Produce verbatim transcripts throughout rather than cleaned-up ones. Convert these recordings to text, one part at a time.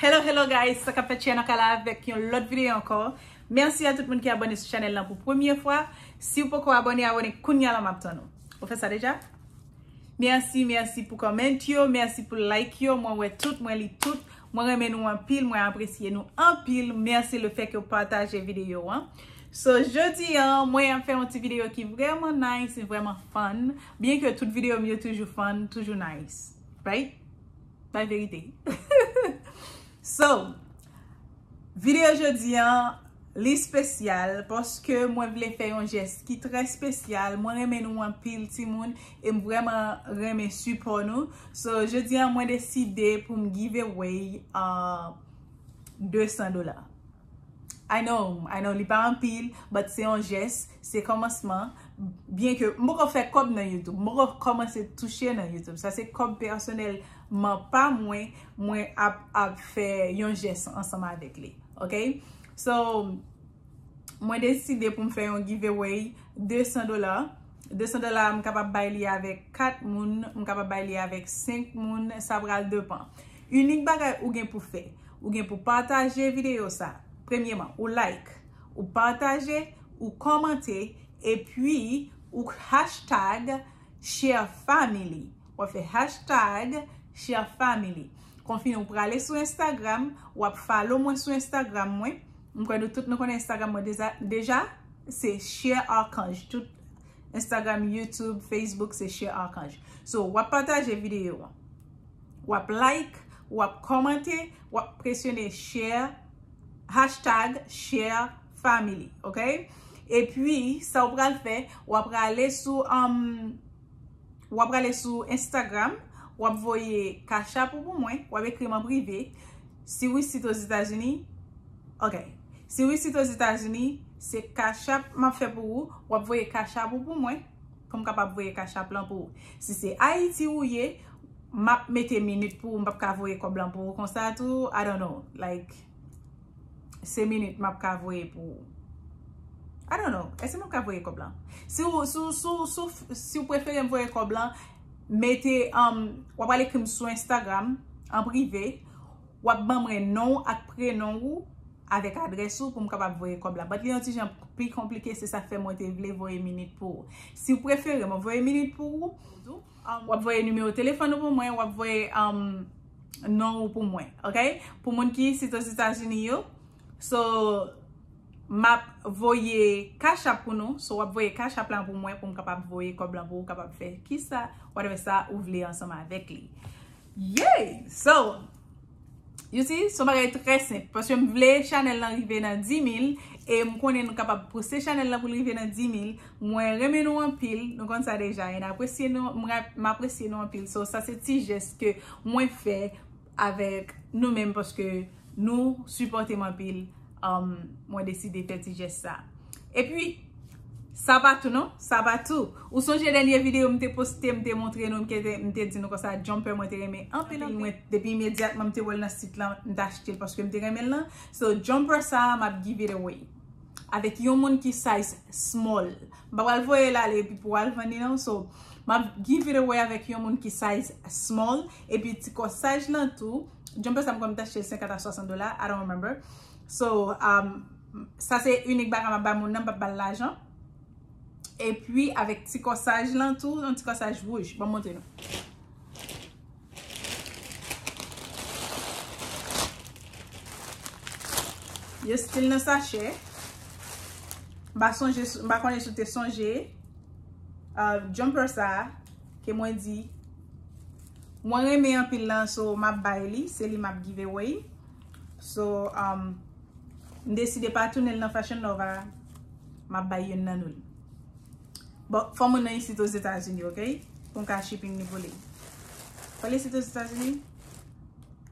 Hello, hello guys, sa k ap fèt, Chiana Kala avèk yon lòt videyo ankò. Mèsi a tout moun ki abòne sou chanèl lan pou premye fwa. Si w poko abòne, abòne kounya la, m ap tann ou. Ou fè sa deja? Mèsi, mèsi pou kòmant yo, mèsi pou like yo, mwen wè tout, mwen li tout. Mwen renmen nou anpil, mwen apresye nou anpil. Mèsi le fè ke w pataje videyo an. So, jodi an, mwen ap fè yon ti videyo ki vrèman nice, vrèman fun. Byen ke tout videyo m yo toujou fun, toujou nice. Right? Bay verite. So, videyo jodi an, li espesyal paske mwen vle fè yon jès ki trè espesyal. Mwen renmen nou anpil, timoun, e m vrèman renmen sipò nou. So, jodi an, mwen deside pou m give away, uh, de san dola. I know, I know, li pa anpil, but se yon jès, se kòmansman. Byen ke m poko fè kòb nan YouTube, m poko kòmanse touche nan YouTube. Sa se kòb pèsonèlman pa mwen, mwen ap, ap fè yon jès ansanm avèk li. Ok? So, mwen deside pou m fè yon giveaway de san dola. De san dola, m kapab bay li avèk kat moun, m kapab bay li avèk senk moun, sa pral depan. Inik bagay ou gen pou fè, ou gen pou pataje videyo sa. Premyeman, ou like, ou pataje, ou kòmante, epi ou hashtag share family. W ap fè hashtag share family. Konfini ou prale sou Instagram, w ap follow mwen sou Instagram mwen. M kwè nou tout nou konnen Instagram mwen deja, deja, se Share Archange. Tout Instagram, YouTube, Facebook, se Share Archange. So, w ap pataje videyo an. W ap like, w ap kòmante, w ap presyone share, hashtag share family, ok? Epi, sa w pral fè, w ap prale sou, um, w ap prale sou Instagram, w ap voye Cash App ou pou mwen, w ap ekri m an prive. Si w isit Ozetazini, ok. Si w isit Ozetazini, se Cash App m ap fè pou ou, w ap voye Cash App ou pou mwen, pou m kapab voye Cash App lan pou ou. Si se Ayiti ou ye, m ap mete minit pou ou, m p ap ka voye kòb lan pou ou konsa tou, I don't know, like, se minit m ap ka voye pou ou. I don't know, èske m ap ka voye kòb lan? Si w, si w, si w, si w, si w prefere m voye kòb lan, mete, um, w ap al ekri m sou Instagram, an prive, w ap ban mwen non w ak prenon ou, avèk adrès ou pou m kapab voye kòb la. But li yon ti jan pi konplike, se sa k fè mwen te vle voye minit pou ou. Si w prefere mwen voye minit pou ou, um, w ap voye nimewo telefòn ou pou mwen, w ap voye, um, non ou pou mwen, ok? Pou moun ki isit Ozetazini yo, so, m ap voye Cash App pou nou, so, w ap voye Cash App lan pou mwen, pou m kapab voye kòb lan pou ou kapab fè kisa, whatever sa ou vle ansanm avèk li. Yay! So, you see, se yon bagay trè senp. Paske m vle chanèl lan rive nan di mil, e m konnen nou kapab pouse chanèl lan pou l rive nan di mil. Mwen renmen nou anpil, nou konn sa deja, e n apresye nou, m ra-, m apresye nou anpil. So, sa se ti jès ke mwen fè avèk nou menm, paske nou sipòte m anpil. Um, mwen deside fè ti jès sa. Epi, sa pa tou non, sa pa tou. Ou sonje dènye videyo m te poste, m te montre nou, m te, m te di nou konsa, jumper mwen te renmen anpil, anpil. Mwen, depi imedyatman m te wè l nan sit lan, m te achte l paske m te renmen l lan. So, jumper sa, m ap give it away. Avèk yon moun ki size small. M pa pral voye l ale epi pou al vann li non. So, m ap give it away avèk yon moun ki size small. Epi ti kòsaj lan tou. Jumper sa m kwè m t achte l senkant a swasant dola. I don't remember. So, um, sa se inik bagay m ap bay moun nan, m p ap ba l lajan. Epi avèk ti kòsaj lan tou, yon ti kòsaj wouj. Ban m montre nou. Yo still nan sachè. M pa sonje, m pa konnen si w te sonje. Uh, jumper sa, ke mwen di, mwen renmen anpil lan, so m ap bay li, se li m ap give away. So, um, m deside pa tounen l nan Fashion Nova, m ap bay youn nan nou li. Bon, fò moun nan isit Ozetazini, ok? Pou m ka shipping li pou li. Fò l isit Ozetazini.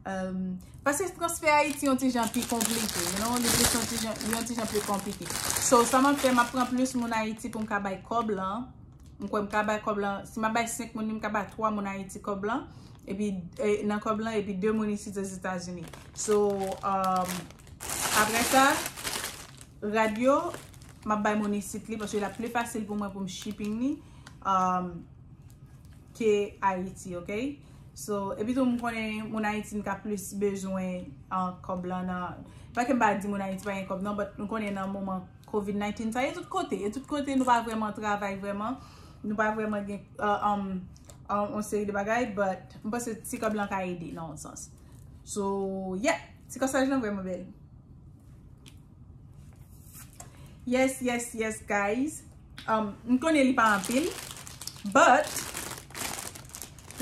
Um, paske transfè Ayiti yon ti jan pi konplike, you know? Li plis yon ti jan, li yon ti jan pi konplike. So, sa m ap fè, m ap pran plis moun Ayiti pou m ka bay kòb lan. M kwè m ka bay kòb lan, si m ap bay senk moun, m ka bay twa moun Ayiti kòb lan. Epi, eh, nan kòb lan, epi de moun isit Ozetazini. So, um, apre sa, rad yo, m ap bay moun isit li, paske l ap pli fasil pou mwen pou m shipping li, um, ke Ayiti, ok? So, epi tou, m konnen moun Ayiti, n ka plis bezwen an kòb lan nan, pa ke m pa di moun Ayiti pa gen kòb non, but nou konnen nan moman covid nineteen sa, e tout kote, e tout kote nou pa vrèman travay vrèman, nou pa vrèman gen uh, um, um, yon seri de bagay, but m panse ti kòb lan ka ede nan yon sans. So, yeah, ti kòsaj lan vrèman bèl. Yes, yes, yes, guys. Um, m konnen li pa anpil, but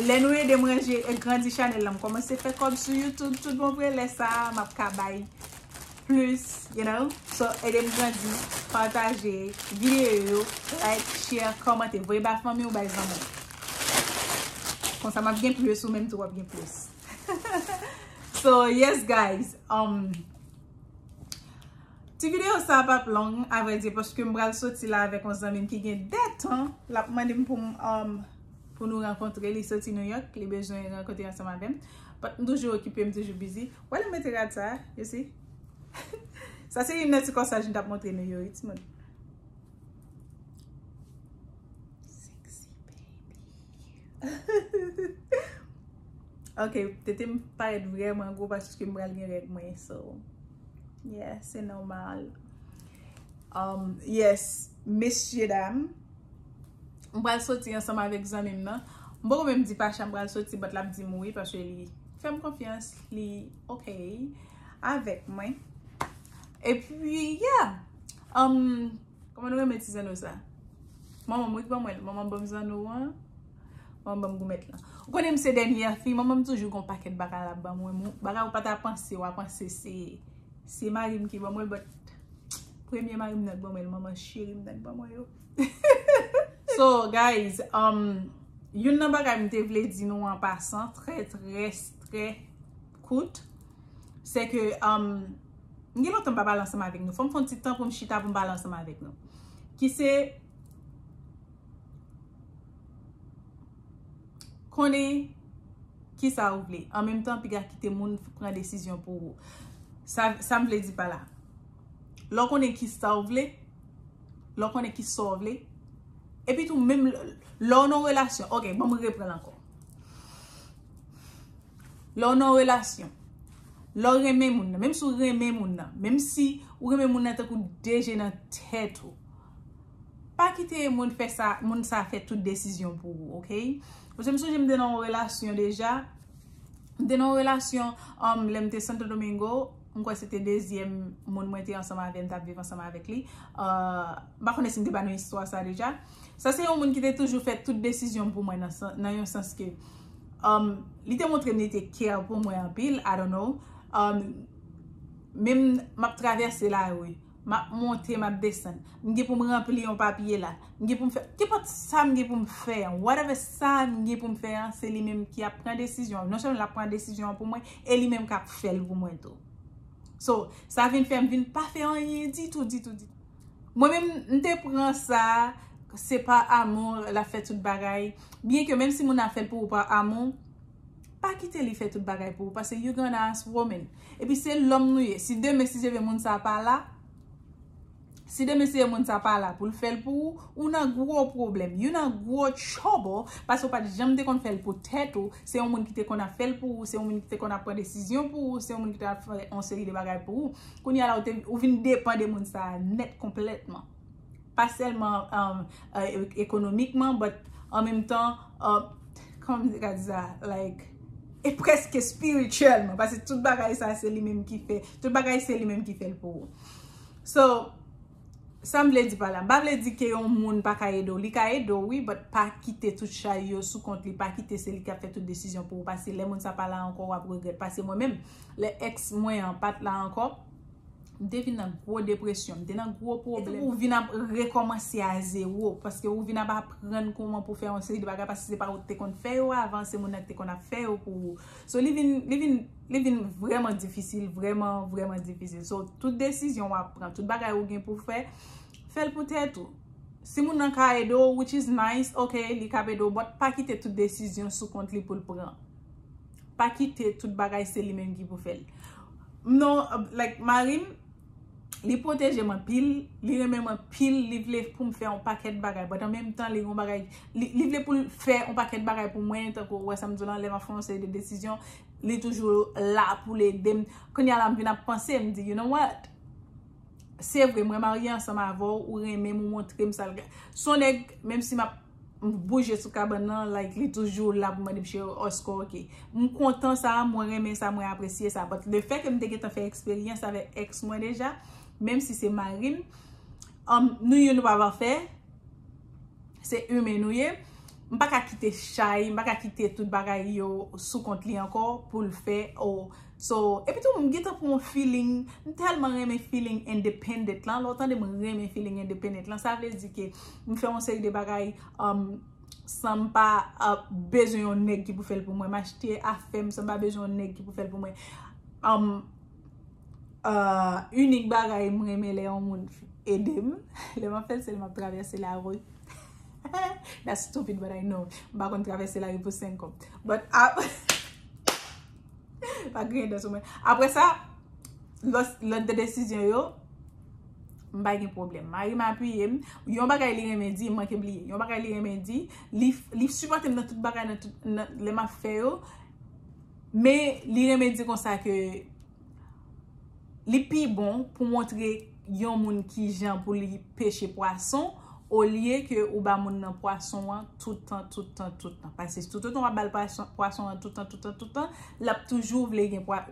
lè nou ede m ranje e grandi chanèl la, m kòmanse fè kòb sou YouTube tout bon vre, lè sa a, m ap ka bay plis, you know. So, ede m grandi, pataje videyo yo, like, share, kòmante, voye ba fanmi w, bay zanmi w. Konsa m ap gen plis, ou menm tou w ap gen plis. So, yes, guys. Um, Ti videyo sa p ap long, avrèdi, paske m pral soti la avèk yon zanmi m ki gen de tan. L ap mande m pou m, um, pou nou rankontre. Li soti New York, li bezwen rankontre ansanm avè m. But m toujou okipe, m toujou busy. Wè lè m mete rad sa, you see? Sa se youn nan ti kòsaj m t ap montre nou yo, wi, timoun. Sexy baby. Ok, tete m parèt vrèman gwo paske m pral gen règ mwen, so, yeah, se nòmal. Um, yes, mesye dam, m pral soti ansanm avèk zanmi m nan. M poko menm di Pacha m pral soti, but l ap di m wi, paske li fè m konfyans, li ok avèk mwen. Epi, yeah, um, kòman nou renmen ti zanno sa? Manman m wi k ban mwen l. Manman m ban m zanno an. Manman m ban m goumèt lan. Ou konnen m se dènyè fi, manman m toujou gon pakèt bagay l ap ban mwen. Mou-, bagay ou pa ta panse, w a panse se, se mari m ki ban mwen l, but premye mari m nan k ban mwen l, manman cheri m nan k ban mwen yo. So, guys, um, youn nan bagay m te vle di nou an pasan, trè, trè, trè kout, se ke, um, m gen lontan m pa pale ansanm avèk nou. Fò m fè yon ti tan pou m chita pou m pale ansanm avèk nou. Ki se konnen kisa ou vle. An menm tan, piga kite moun pran desizyon pou ou. Sa, sa m vle di pa la. Lè w konnen kisa w vle, lè w konnen kisa w vle, epi tou menm lè, lè w nan relasyon, ok, ban m reprann ankò. Lè w nan relasyon, lè w renmen moun nan, menm si w renmen moun nan, menm si ou renmen moun nan tankou de je nan tèt ou, pa kite moun fè sa, moun sa fè tout desizyon pou ou, ok? Paske m sonje m te nan yon relasyon deja, m te nan yon relasyon, um, lè m te Santo Domingo, m kwè se te dezyèm moun mwen te ansanm avè m, t ap viv ansanm avèk li. Uh, m pa konnen si m te ba nou istwa sa deja. Sa se yon moun ki te toujou fè tout desizyon pou mwen nan, nan yon sans ke, um, li te montre m li te care pou mwen anpil, I don't know. Um, menm m ap travèse lari, m ap monte, m ap desann. M gen pou m ranpli yon papye la. M gen pou m fè, kenpòt sa m gen pou m fè an, whatever sa m gen pou m fè an, se li menm ki ap pran desizyon an. Non sèlman l ap pran desizyon an pou mwen, e li menm k ap fè l pou mwen tou. So, sa vin fè m vin pa fè anyen ditou, ditou, ditou. Mwen menm, m te pran sa, se pa amou, l ap fè tout bagay. Byen ke menm si moun nan fè l pou ou pa amou, pa kite li fè tout bagay pou ou, paske you gonna ask woman. Epi se lòm nou ye. Si demen, si Dye vle, moun sa pa la, si demen, si Dye vle, moun sa pa la pou l fè l pou ou, ou nan gwo pwoblèm. You nan gwo trouble, paske ou pa t janm te konn fè l pou tèt ou. Se yon moun ki te konn ap fè l pou ou, se yon moun ki te konn ap pran desizyon pou ou, se yon moun ki te ap fè yon seri de bagay pou ou. Kounye a la, ou te, ou vin depann de moun sa a nèt konplètman. Pa sèlman, um, uh, e-, ekonomikman, but an menm tan, uh, kòman m te ka di sa, like, e prèske espirityèlman, paske tout bagay sa se li menm ki fè, tout bagay se li menm ki fè l pou ou. So, sa m vle di pa la, m pa vle di ke yon moun pa ka ede w, li ka ede w wi, but pa kite tout chay yo sou kont li, pa kite se li k ap fè tout desizyon pou ou, paske lè moun sa pa la ankò, w ap regrèt, paske mwen menm, lè ex mwen an pa t la ankò, m te vin nan gwo depresyon, m te nan gwo pwoblèm. Ou vin ap rekòmanse a zewo, paske ou vin ap aprann kòman pou fè yon seri de bagay, paske se pa ou ki te konn fè yo avan, se moun nan ki te konn ap fè yo pou ou. So, li vin, li vin, li vin vrèman difisil, vrèman, vrèman difisil. So, tout desizyon w ap pran, tout bagay ou gen pou fè, fè l pou tèt ou. Si moun nan ka ede w, which is nice, ok, li ka ede w, but pa kite tout desizyon sou kont li pou l pran. Pa kite tout bagay se li menm ki pou fè l. Non, like, mari m, Li pwoteje m anpil, li renmen m anpil, li vle pou m fè yon pakèt bagay. But an menm tan, li yon bagay, li, li vle pou l fè yon pakèt bagay pou mwen, tankou ou wè sa m di w lan, lè m ap fè yon seri de desizyon, li toujou la pou l ede m. Kounye a la, m vin ap panse, m di, you know what? Se vre, mwen marye ansanm avè w, ou renmen m, ou montre m sa l gen. Se yon nèg, menm si m ap m bouje sou kabann nan, like, li toujou la pou mande m, "Cheri, èske w oke?" M kontan sa, mwen renmen sa, mwen apresye sa. But le fait que m te gentan fè eksperyans avèk ex mwen deja, menm si se mari m, um, nou youn nou pa pafè, se imen nou ye. M pa ka kite chay, m pa ka kite tout bagay yo sou kont li ankò pou l fè, o, so, epi tou, m gentan pran yon feeling, m tèlman renmen feeling independent lan. Lè w tande m renmen feeling independent lan, sa vle di ke m fè yon seri de bagay, um, san m pa, uh, bezwen yon nèg ki pou fè l pou mwen. M achte afè m san m pa bezwen yon nèg ki pou fè l pou mwen. Um, uh, inik bagay m renmen lè yon moun ede m, lè m ap fè l, se lè m ap travèse lari. That's stupid, but I know. M pa konn travèse lari pou senk kòb. But, uh, pa griyen dan sou mwen. Apre sa, lòt, lòt de desizyon yo, m pa gen pwoblèm. Mari m apiye m. Yon bagay li renmen di, m manke bliye. Yon bagay li renmen di, li, li sipòte m nan tout bagay, nan tout, nan, lè m ap fè yo. Men li renmen di konsa ke li pi bon pou montre yon moun ki jan pou li peche pwason, olye ke ou ba moun nan pwason an tout tan, tout tan, tout tan. Paske toutotan w ap ba l pwason, pwason an tout tan, tout tan, tout tan, l ap toujou vle gen pwa-,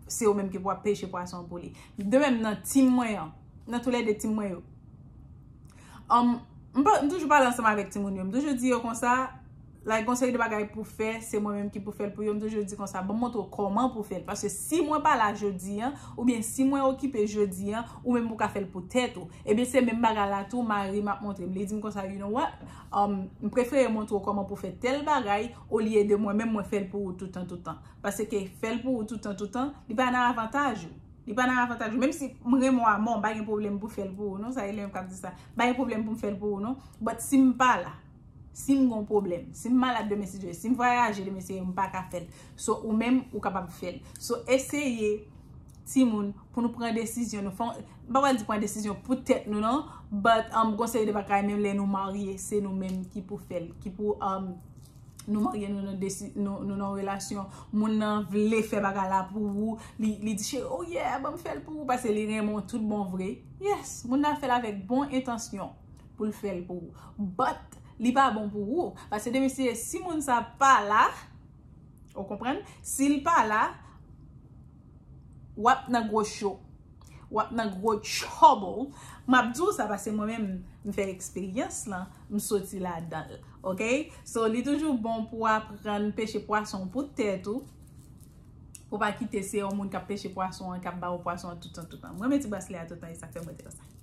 se ou menm ki pou ap peche pwason an pou li. De menm nan team mwen an, nan toulède team mwen yo. Um, m pa, m toujou pale ansanm avèk timoun yo. M toujou di yo konsa, like, gon seri de bagay pou fè, se mwen menm ki pou fè l pou yo. M toujou di konsa, ban m montre w kòman pou fè l. Paske si mwen pa la jodi an, oubyen si mwen okipe jodi an, ou menm ou ka fè l pou tèt ou. Ebyen, se menm bagay la tou, mari m ap montre m. Li di m konsa, "You know what? Um, m prefere montre w kòman pou fè tèl bagay, olye de mwen menm mwen fè l pou ou tout tan, tout tan." Paske fè l pou ou tout tan, tout tan, li pa nan avantaj ou. Li pa nan avantaj ou. Menm si m renmen w amò, m pa gen pwoblèm pou fè l pou ou, non. Sa e lè m k ap di sa. M pa gen pwoblèm pou m fè l pou ou, non. But si m pa la, si m gon pwoblèm, si m malad demen si Dye, si m vwayaje demen si Dye, m pa ka fè l. So, ou menm, ou kapab fè l. So, eseye, timoun, pou nou pran desizyon. Nou fè, m pa pral di pran desizyon pou tèt nou, non. But, um, gon seri de bagay, menm lè nou marye, se nou menm ki pou fè l, ki pou, um, nou marye, nou nan desi-, nou, nou nan relasyon, moun nan vle fè bagay la pou ou, li, li di, "Cheri, oh yeah, ban m fè l pou ou," paske li renmen w tout bon vre. Yes, moun nan fè l avèk bon entansyon pou l fè l pou ou. But, li pa bon pou ou. Paske demen si, si moun sa pa la, ou konprann? Si l pa la, w ap nan gwo cho. W ap nan gwo trouble. M ap di w sa paske mwen menm, m fè eksperyans lan, m soti ladan l. Oke? So, li toujou bon pou w aprann peche pwason pou tèt ou. Pou pa kite se yon moun k ap peche pwason an, k ap ba ou pwason an tout tan, tout tan. Mwen renmen ti braslè a tout tan, e sa k fè mwen te konsa.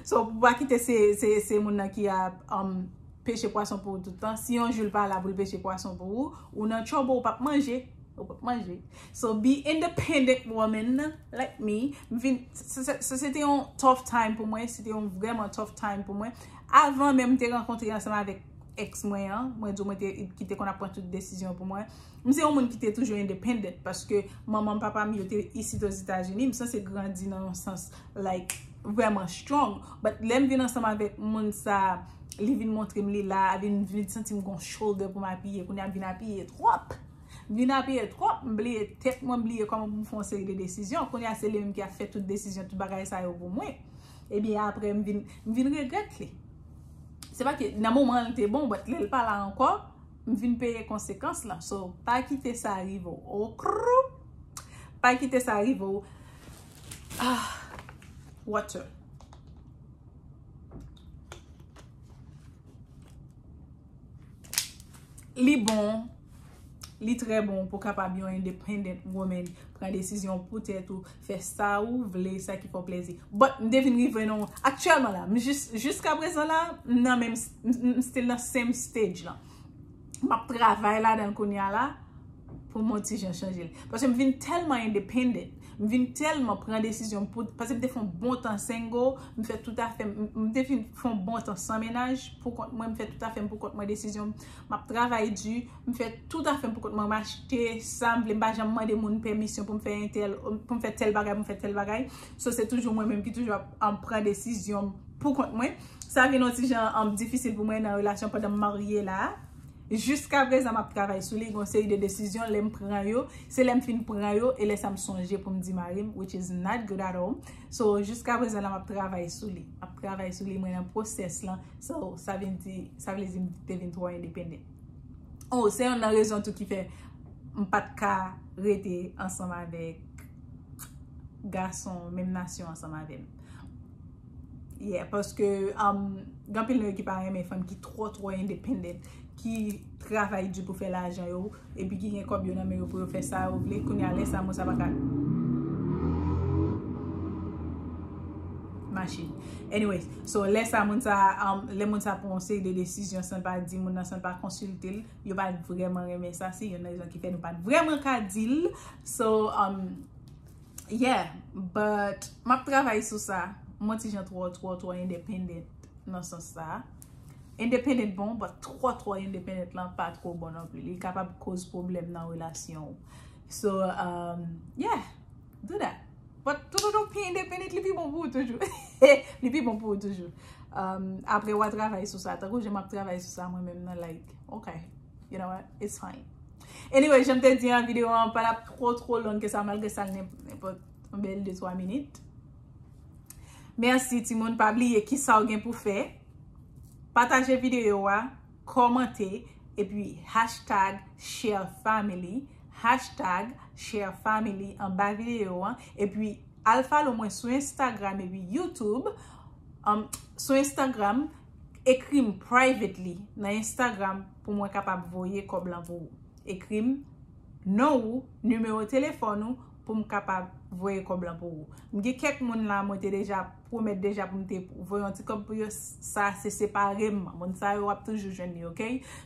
So, pou pa kite se, se, se moun nan ki ap, um, peche pwason pou ou tout tan. Si yon jou l pa la pou l peche pwason pou ou, ou nan trouble, ou p ap manje. Ou p ap manje. So, be independent woman like me. M vin, se, se, se, se te yon tough time pou mwen. Se te yon vrèman tough time pou mwen. Avan menm m te rankontre ansanm avèk ex mwen an, mwen di w mwen te, ki te konn ap pran tout desizyon pou mwen. M se yon moun ki te toujou independent paske manman m, papa m yo te isit Ozetazini, m sanse grandi nan yon sans, like, vrèman strong. But lè m vin ansanm avèk moun sa, li vin montre m li la, vin, vin santi m gon shoulder pou m apiye, kounye a m vin apiye twòp. M vin apiye twòp, m bliye tèt mwen, m bliye kòman pou m fè yon seri de desizyon. Kounye a se li menm ki ap fè tout desizyon, tout bagay sa yo pou mwen. Ebyen apre m vin, m vin regrèt li. Se pa ke nan moman an li te bon, but lè l pa la ankò, m vin peye konsekans lan. So, pa kite sa rive w. Okrou! Pa kite sa rive w. Ah, water. Li bon, li trè bon pou kapab yon independent woman, pran desizyon pou tèt ou, fè sa ou vle, sa ki fè w plezi. But m te vin rive nan, aktyèlman la, m jis, jiska prezan la, m nan menm, m, m still nan same stage lan. M ap travay ladan l kounye a la pou m yon ti jan chanje l. Paske m vin tèlman independent, M vin tèlman pran desizyon pou, paske m te fè yon bon tan single, m fè tout afè m, m te fin fè yon bon tan san mennaj pou kont mwen, m fè tout afè m pou kont mwen, desizyon m, m ap travay di, m fè tout afè m pou kont mwen, m achte sa m vle, m pa janm mande moun pèmisyon pou m fè entèl, pou m fè tèl bagay, pou m fè tèl bagay. So se toujou mwen menm ki toujou ap, ap pran desizyon m pou kont mwen. Sa vin yon ti jan, um, difisil pou mwen nan relasyon pandan m marye la. Jiska prezan m ap travay sou li, gon seri de desizyon lè m pran yo, se lè m fin pran yo e lè sa m sonje pou m di mari m, which is not good at all. So jiska prezan la m ap travay sou li. M ap travay sou li, mwen nan pwosès lan. So sa vin di, sa vle di m te vin twò endependent. Oh, se youn nan rezon tou ki fè m pa t ka rete ansanm avèk gason menm nasyon ansanm avè m. Yeah, paske, um, gen anpil nan yo ki pa renmen fanm ki twò twò independent, ki travay di pou fè lajan yo, epi ki gen kòb yo nan men yo pou yo fè sa yo vle. Kounye a lè sa moun sa pa ka machin. Anyways, so lè sa moun sa, um, lè moun sa pran yon seri de desizyon san l pa di moun nan, san l pa konsilte l, yo pa t vrèman renmen sa. Se youn nan rezon ki fè nou pa t vrèman ka di l. So, um, yeah, but m ap travay sou sa. Mwen ti jan twò, twò, twò independent nan sans sa. Independent bon, but twò, twò independent lan pa twò bon non pli. Li kapab koz pwoblèm nan relasyon w. So, um, yeah, do that. But tou, tou, tou, pi independent, li pi bon pou ou toujou. Li pi bon pou ou toujou. Um, apre w a travay sou sa, tankou jan m ap travay sou sa mwen menm nan, like, ok, you know what, it's fine. Anyway, jan m te di an, videyo an pa t ap twò twò long ke sa, malgre sa l nen- nenpòt yon bèl de twa minit. Mèsi timoun, pa bliye kisa w gen pou fè. Pataje videyo a, kòmante, epi hashtag share family, hashtag share family anba videyo an, epi al follow mwen sou Instagram epi YouTube. Um, sou Instagram, ekri m privately nan Instagram pou mwen kapab voye kòb lan pou ou. Ekri m non ou, nimewo telefòn ou pou m kapab voye kòb lan pou ou. M gen kèk moun la, mwen te deja pwomèt deja pou m te voye yon ti kòb pou yo, sa se separeman. Moun sa yo w ap toujou jwenn li, ok?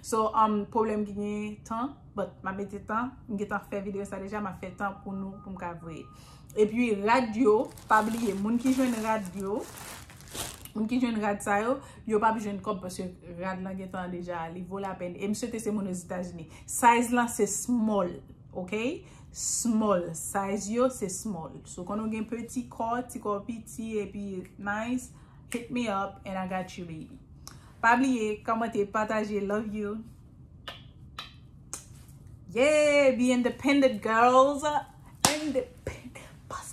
So, um, pwoblèm ki gen tan, but m ap mete tan, m gentan fè videyo sa deja, m ap fè tan pou nou, pou m ka voye. Epi rad yo, pa bliye, moun ki jwenn rad yo, moun ki jwenn rad sa yo, yo p ap jwenn kòb paske rad lan gentan deja, li vo lapèn. E m swete se moun Ozetazini. Size lan se small, ok? Small. Size yo se small. So, kon nou gen peti kò, ti kò piti, epi nice, hit me up and I got you, baby. Pa bliye, kòmante, pataje, love you. Yeah, be independent, girls. Independent, boss